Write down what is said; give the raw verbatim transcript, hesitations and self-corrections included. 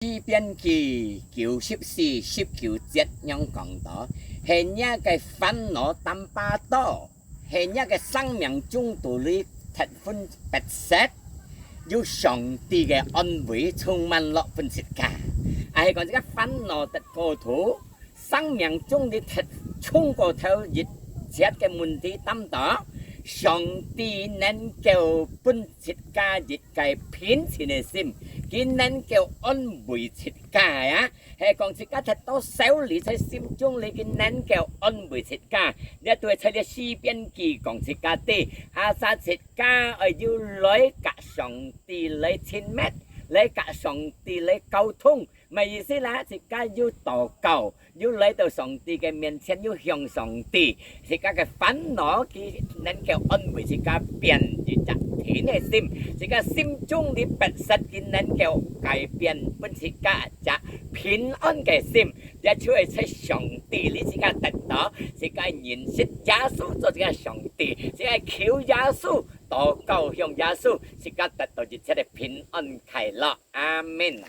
詩篇記九十四十九節仰講到，係若个煩惱擔把多，係若个生命中肚裡忒分逼塞，有上帝个安慰充滿落分自家。啊，係講這个煩惱得過頭，生命中裡忒衝過頭一切个問題擔當，上帝能夠分自家一个平靜个心，佢能夠安慰自家啊。係講自家忒多愁慮在心中裡，佢能夠安慰自家。這對在這詩篇記講自家知，啊，自家愛有來佮上帝來親密，來佮上帝來溝通。麼个意思啦？自家有禱告，有來到上帝个面前，有向上帝，自家个煩惱佢能夠安慰自家，變一隻新个心。自家心中裡逼塞，佢能夠改變，分自家一隻平安个心。這就係在上帝裡自家得到，自家認識耶穌做自家上帝，自家求耶穌，禱告向耶穌，自家得到一切个平安快樂。阿們。